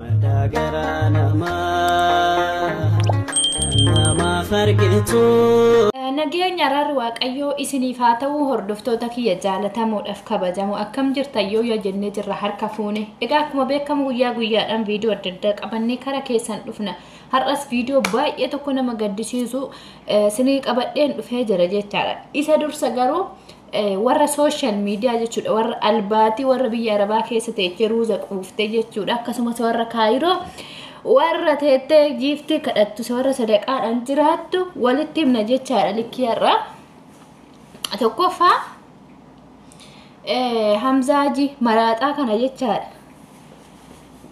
Madaa garaa namaa namaaf argitu. Nageenya araarri Waaqayyoo isiniif haa ta'u, hordoftoota kiyya jaalatamuudhaaf kabajamu, akkam jirtan yoo yoo jennee jirra harka fuune. Egaa akkuma beekamu guyyaa guyyaadhaan viidiyoo adda addaa qabannee kara keessan dhufna. Har'as viidiyoo baay'ee tokko nama gaddisiisu isinii qabadheen dhufee jira jechaadha. Isa dursa garuu warra social media jechuudha, warra albaatii, warra biyya arabaa keessa teechee ruuza quuftee jechuudha, akkasumas warra Kaayiroo warra teettee giiftii kadhattu, warra sadaqaadhaan jiraattu walitti himna jechaadha. Likkii har'a tokkoffaa Hamzaaji maraaxaa kana jechaadha.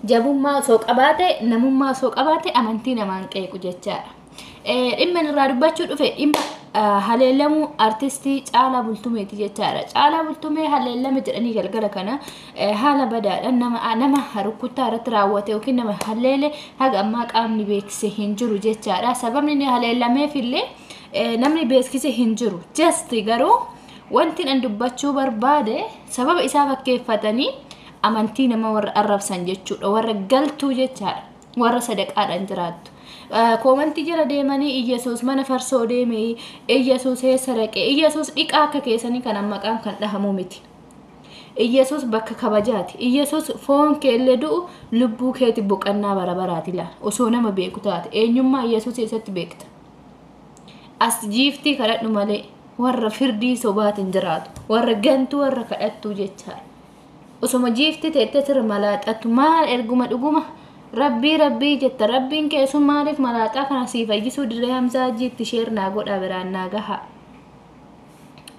Jabummaa osoo qabaate, namummaa osoo qabaate, amantii namaan qeequ jechaadha. Dhimma irraa dubbachuu dhufe dhimma haleellamuu artistii Caalaa Bultumeeti jechaadha. Caalaa Bultumee haleellame jedhanii galgala kana haala badaadhaan nama rukuttaa irratti raawwate yookiin nama haleele haga ammaa qaamni beeksise hin jiru jechaadha. Sababni inni haleellameef illee namni beeksise hin jiru. Just garuu wanti an dubbachuu barbaade sababa isaa fakkeeffatanii amantii nama warra arrabsan jechuudha. Warra galtuu jechaadha. Warra sadaqaadhaan jiraattu. Koomantii jala deemanii Iyyasuus mana farsoo deeme, Iyyasuus eessa dhaqe, Iyyasuus dhiqaa akka keessanii kan maqaan kan dhahamu miti. Iyyasuus bakka kabajaati. Iyyasuus foon keellee du'u lubbuu keeti boqannaa bara baraati laala. Osoo nama beeku taate eenyummaa Iyyasuus eessatti beekta? As jiiftii kadhadhu malee warra firdii sobaatiin jiraatu, warra gantuu, warra kadhattuu jechaadha. Osoma jiiftii teettee sirra malaaxattu maal erguma dhuguma rabbii rabbii jetta, rabbiin keessum maaliif malaaxaa kana sii fayyisuu dirree? Hamzaa jiitti share naa godhaa, biraan naa gaha.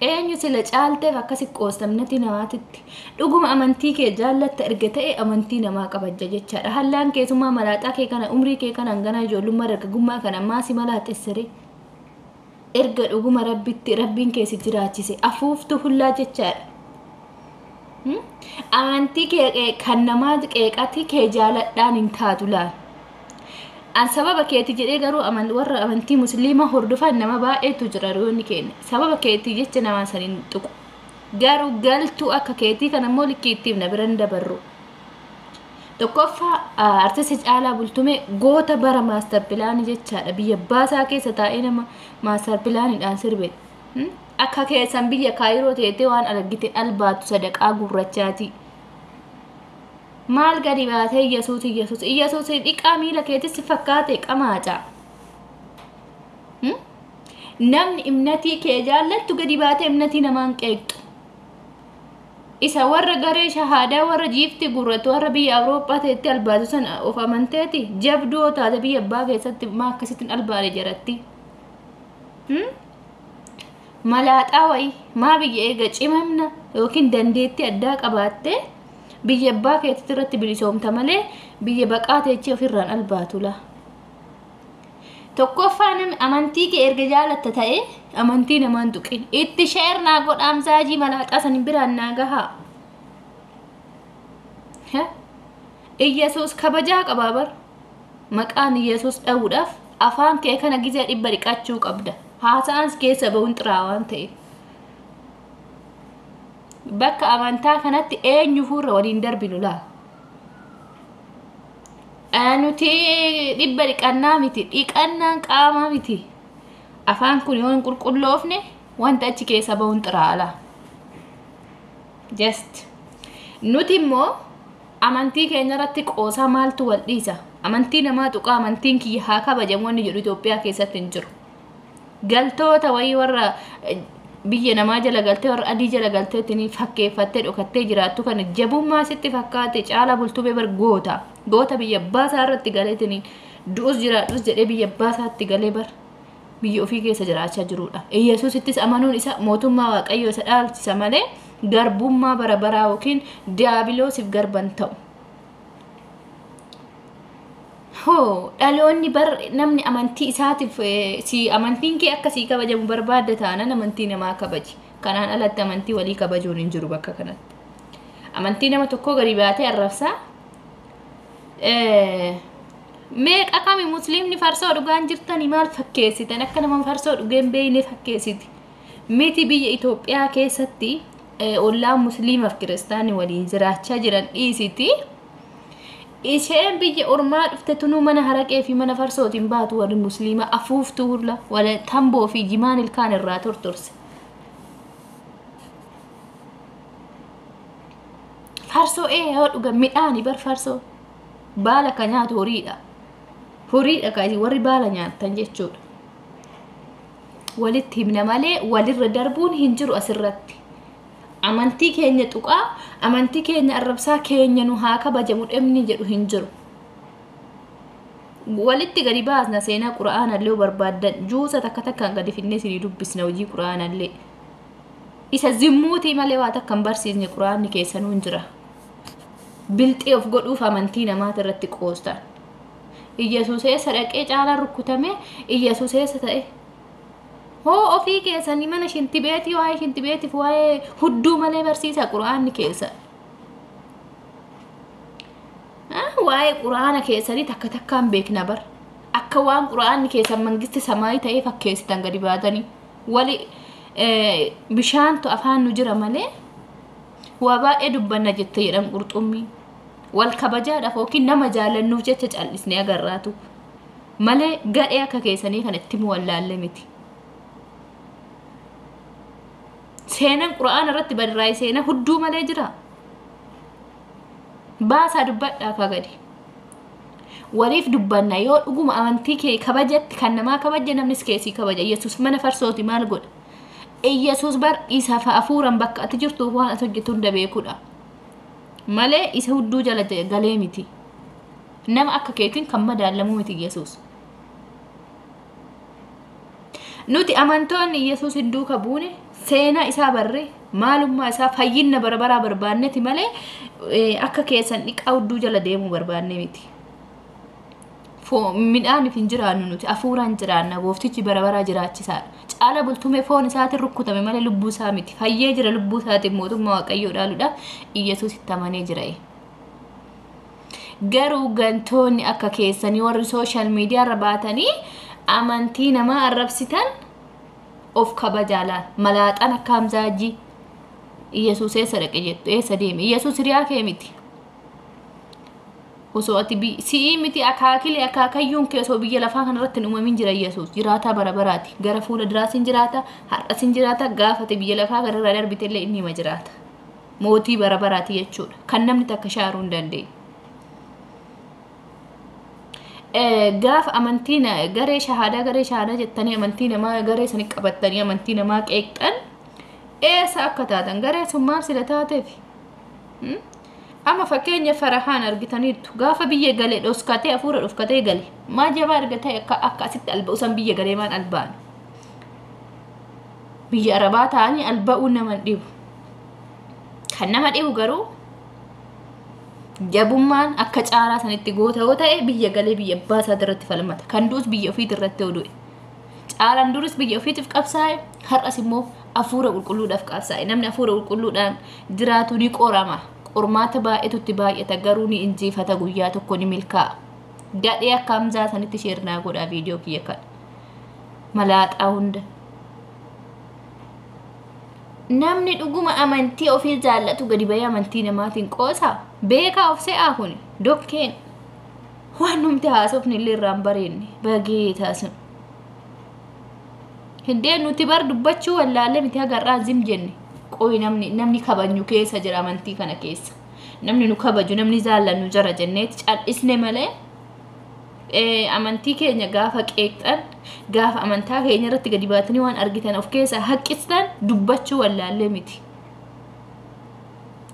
Eenyu sila caalteef akkasi qoostamnati namaatitti? Dhuguma amantii kee jaallatta erga ta'e amantii namaa kabajja jechaadha. Hallaan keessummaa malaaxaa kee kana, umrii kee kana, hanganaa ijoollummaa dargaggummaa kana maasi malaaxessire? Erga dhuguma rabbitti rabbiin kee si jiraachise afuuftu hullaa jechaadha. Amantii kee kan namaa qeeqati kee jaaladhaan hin taatu laal. An sababa keeti jedhee garuu warra amantii musliima hordofan nama baay'eetu jira roonni keenya. Sababa keetii jecha namaa saniin tuqu. Garuu galtuu akka keetii kan ammoo likkii ittiin na biran dabarru. Tokkoffaa, artisti Caalaa Bultumee goota bara master planii jechaadha. Biyya baasaa keessa taa'ee nama master planiidhaan sirbe. Akka keessan biyya Kaayiroo teettee waan argite albaattu sadaqaa gurrachaati. Maal gadi baatee Iyyasuus Iyyasuus Iyyasuus dhiqaa miila keetis fakkaate qamaaca. Namni imnatii kee jaallattu gadi baatee imnatii namaan qeeqxu. Isa warra garee shahaadaa, warra jiifti gurratu, warra biyya Awurooppaa ta'etti albaatu sana of amanteeti jabduu taate biyya abbaa keessatti maa akkasittiin albaale jaratti. Malaaxaa wayii maa biyya eega cimamna yookiin dandeettii addaa qabaattee biyya abbaa keetti irratti bilisoomta malee biyya baqaa teechee ofirraan albaatu laa. Tokkoffaa, namni amantii kee erga jaalatta ta'e amantii namaan tuqin. Itti share naa godhaamsaajii malaaxaa sanii biraan naa gahaa. Iyyasuus kabajaa qabaa bar. Maqaan Iyyasuus dha'uudhaaf afaan kee kana gizee 100 dhiqachuu qabda. Haasa'aan keessa bahuun xiraa waan ta'eef. Bakka amantaa kanatti eenyu fuurra waliin darbinu laa. Nuti 100 dhiqannaa miti, dhiqannaan qaamaa miti. Afaan kun yoo hin qulqulloofne wanta achi keessa bahuun xiraala. Just. Nuti immoo amantii keenya irratti qoosaa maaltu wal dhiisa? Amantii namaa tuqaa amantiin kiyya haa kabajamu wanni jedhu Itoophiyaa keessatti hin jiru. Galtoota wayii warra biyya namaa jala galtee, warra adii jala galteetti fakkeeffattee dhokattee jiraattu kana jabummaa sitti fakkaate. Caalaa Bultumee bar goota. Goota biyya abbaa irratti galeetiin du'us jiraadhus jedhee biyya abbaa isaatti galee bar biyya ofii keessa jiraachaa jirudha. Iyyasuusittis amanuun isa mootummaa Waaqayyoo isa dhaalchisa malee garbummaa bara baraa yookiin diyaabiloosiif garban ta'u. Hoo dhaloonni bar namni amantii isaatiif si amantiin kee akka sii kabajamu barbaadda taanaan amantii namaa kabaji. Kanaan alatti amantii walii kabajuun hin jiru bakka kanatti. Amantii nama tokkoo gadi baatee arrabsaa. Meeqa kami musliimni farsoo dhugaan jirtanii maal fakkeessitan? Akka nama farsoo dhugeen beeyne fakkeessiti. Miti biyya Itoophiyaa keessatti ollaan musliimaaf kiristaanni waliin jiraachaa jiran dhiisiti. Isheen biyya ormaa dhufte tunuu mana haraqee fi mana farsootiin baatu warri musliima afuuftuu hurla wala tamboo fi jimaan ilkaan irraa tortorse. Farsoo yoo dhugan midhaani bar farsoo baala ka nyaatu horiidha. Horiidha ka warri baala nyaatan jechuudha. Walitti himna malee walirra darbuun hin jiru asirratti. Amantii keenya tuqaa, amantii keenya arrabsaa, keenya nu haa kabajamu dhimni jedhu hin jiru. Walitti gadi baasna seenaa qura'aanallee yoo barbaaddan juusa takka takkaan gadi finnee isinii dubbisna hojii qura'aanallee. Isa zimmuutii malee waa takka hin barsiisne qura'aanni keessanuu hin jira. Bilxii of godhuuf amantii namaati irratti qoostan. Iyyasuus eessa dhaqee caalaan rukkutame? Iyyasuus eessa ta'e? Hoo ofii keessanii mana shintibeetii waa'ee shintibeetiif waa'ee hudduu malee barsiisa qura'aanni keessa. Waa'ee qura'aana keessanii takka takkaan beekna bar. Akka waan qura'aanni keessan mangisti samaayii ta'ee fakkeessitan gadi baatanii. Wali bishaantu afaan nu jira malee waa baay'ee dubbanna jette jedhan qurxummii. Wal kabajaadhaaf yookiin nama jaalannuuf jecha callisnee agarraatu. Malee gadhee akka keessanii kan itti mu wallaalle miti. Seenaan qura'aana irratti barraa'e seenaa hudduu malee jira. Baasaa dubbadhaa akka gadi. Waliif dubbanna yoo dhuguma amantii kee kabajatti kan namaa kabaja namnis keessii kabaja. Yesuus mana farsooti maal godha? Yesuus bar isa hafuuran bakka ati jirtu waan ati hojjetu hunda beekudha. Malee isa hudduu jala galee miti. Nama akka keetiin kan madaalamuu miti Yesuus. Nuti amantoonni Yesuus hin duuka buune seenaa isaa barree maalummaa isaa fayyinna bara baraa barbaanneeti malee akka keessan dhiqaa hudduu jala deemuu barbaanne miti. Midhaaniif hin jiraannu nuti hafuuraan jiraanna gooftichi bara baraa jiraachisaadha. Caala bultumee foon isaatiin rukkutame malee lubbuu isaa miti. Fayyee jira lubbuu isaatiin mootummaa Waaqayyoo dhaaluudhaaf Iyyasuus itti amanee jira. Garuu gantoonni akka keessanii warri sooshaal miidiyaa irra baatanii amantii namaa arrabsitan of kabajaa laal. Malaaxaan akka Hamzaajii Iyyasuus eessa dhaqe jettu eessa deeme? Iyyasuus hiriyaa kee miti. Osoo ati si'ii miti akaakilee akaakayyuun kee osoo biyya lafaa kanarratti hin uumamin jira Iyyasuus. Jiraataa bara baraati. Gara fuula duraas hin jiraata, har'as hin jiraata, gaafate biyya lafaa kanarraa darbite illee inni hima jiraata. Mootii bara baraati jechuudha. Kan namni takka shaaruu hin dandeenye. Gaafa amantii garee shahaadaa jettanii amantii namaa garee sanii qabattanii amantii namaa qeeqxan eessa akka taatan garee sun maal sila taateef? Amma fakkeenya Farahaan argitaniirtu gaafa biyya galee dhoskatee hafuura dhoskatee gale maa jabaa argatee akka asitti alba'u san biyya galee maan alba'an? Biyya Arabaa ta'anii alba'uun nama hin dhibu. Kan nama dhibu garuu jabummaan akka caalaa sanitti goota yoo ta'e biyya galee biyya abbaa isaati irratti falmata. Kan du'us biyya ofiiti irratti yoo du'e. Caalaan duris biyya ofiitiif qabsaa'e har'as immoo hafuura qulqulluudhaaf qabsaa'e. Namni hafuura qulqulluudhaan jiraatu ni qorama. Qormaata baay'eetu itti baay'ata garuu ni injifata guyyaa tokko ni milkaa'a. Gadhee akka Hamzaa sanitti sheernaa godhaa viidiyoo kiyya kana. Malaaxaa hunda. Namni dhuguma amantii ofii jaallatu gadi bahee amantii namaatiin qoosa. Beekaa of se'aa kuni dokkeen waan numti haasofni illee irraa hin bareenne bagee taasisu. Hindeen nuti bar dubbachuu wallaalee miti hagarraa zim jenne. Qoyi namni kabajnu keessa jira amantii kana keessa. Namni nu kabaju namni jaallannu jira jenneeti cal'isne malee amantii keenya gaafa qeeqxan gaafa amantaa keenya irratti gadi baatanii waan argitan of keessaa haqqistan dubbachuu wallaallee miti.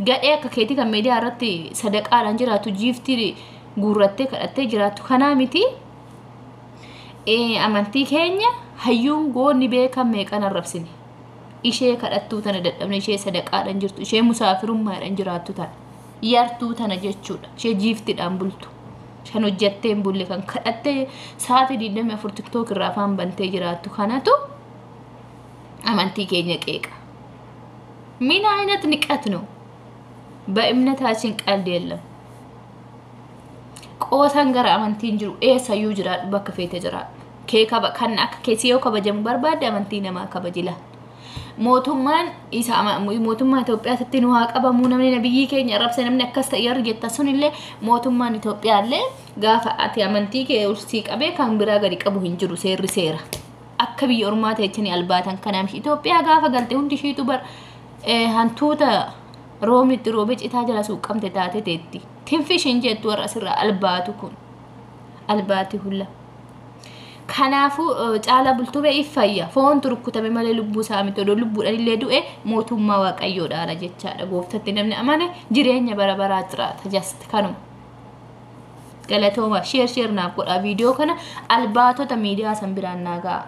Gadhee akka keetii kan miidiyaa irratti sadaqaadhaan jiraatu jiiftii guurrattee kadhattee jiraattu kanaa miti. Amantii keenya hayyuun goonni beekan meeqan arrabsine. Ishee kadhattuu tana dadhabne ishee sadaqaadhaan jirtu ishee musaafirummaadhaan jiraattu tana yartuu tana jechuudha ishee jiiftiidhaan bultu. Kan hojjettee hin bulle kan kadhattee sa'aatii 24 tiktook irraa afaan bantee jiraattu kanatu amantii keenya qeeqa. ምን አይነት ንቀት ነው? በእምነታችን ቀልድ የለም። Qoosan gara amantiin jiru eessayyuu jiraadhu bakka feete jiraadhu. Kee kan akka keessi yoo kabajamu barbaadde amantii namaa kabajila. Mootummaan isa mootummaa Itoophiyaatti nu haa qabamuu, namni nabiyyii keenya arrabse, namni akkas ta'e yeroo jettan sunillee, mootummaan Itoophiyaallee gaafa ati amantii kee sii qabee kan biraa gadi qabu hin jiru. Seerri seera. Akka biyya ormaa ta'echanii albaatan kanaaf Itoophiyaa gaafa galte hundi ishiitu bar hantuuta roobni itti roobee citaa jala suuqqamte taate teetti. Tinfish hin jettu warra asirraa albaatu kun. Albaati hulla. Kanaafuu Caalaa Bultumee iffayya foontu rukkutame malee lubbuu isaa miti. Odoo lubbuudhaan illee du'e mootummaa waaqayyoodhaala jechaadha. Gooftatti namni amane jireenya bara baraa jiraata. Just kanuma. Galatooma, share share naaf godhaa viidiyoo kana, albaatota miidiyaa san biraan naa ga'a.